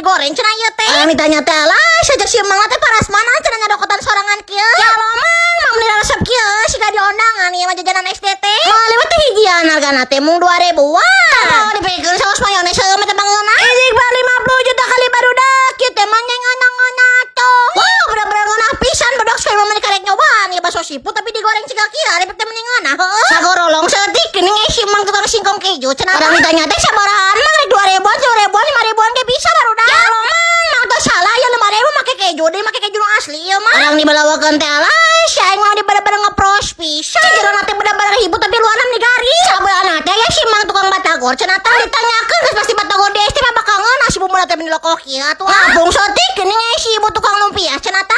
digoreng cenah ieu teh. Urang ditanya teh, "Alah, sajak si Mang teh paras mana cenah nyadokotan sorangan kieu?" Ya Allah, Mang, Mang meni resep kieu siga di ondangan ieu mah jajanan SD teh. Meuli we teh hijian, hargana teh mung 2000-an. Oh, dipikeun saus mayones heueuh mah teh bangeuna. Ini 50 juta kali, barudak, kieu teh mah ngeunah tuh. Wow, bener-bener ngeunah pisan, barudak. Sekali mah karek nyobaan ya bakso siput tapi digoreng siga kieu, ari teh mending ngeunah heueuh. Sagorolong saeutik geuning si Mang tukang singkong keju cenah. Urang ditanya teh, "Sabarahaan, Mang?" Rek 2000-an, 1000-an, 5000-an ge bisa, barudak. Ya Allah, Mang, Mang teh salah ya, 5000 make keju deui, make keju nu asli ieu mah. Urang dibalawakeun teh, alah, si aing mah di bener-bener ngepros pisan. Jerona teh bener-bener hibut tapi luarna meni garing. Sabeulana teh ya si Mang tukang batagor cenah teh. Ditanyakeun geus pasti batagor di SD mah bakal ngeunah, si bumbuna teh meni lokoh kieu atuh. Ngapung saeutik geuning si ibu tukang lumpia cenah tah.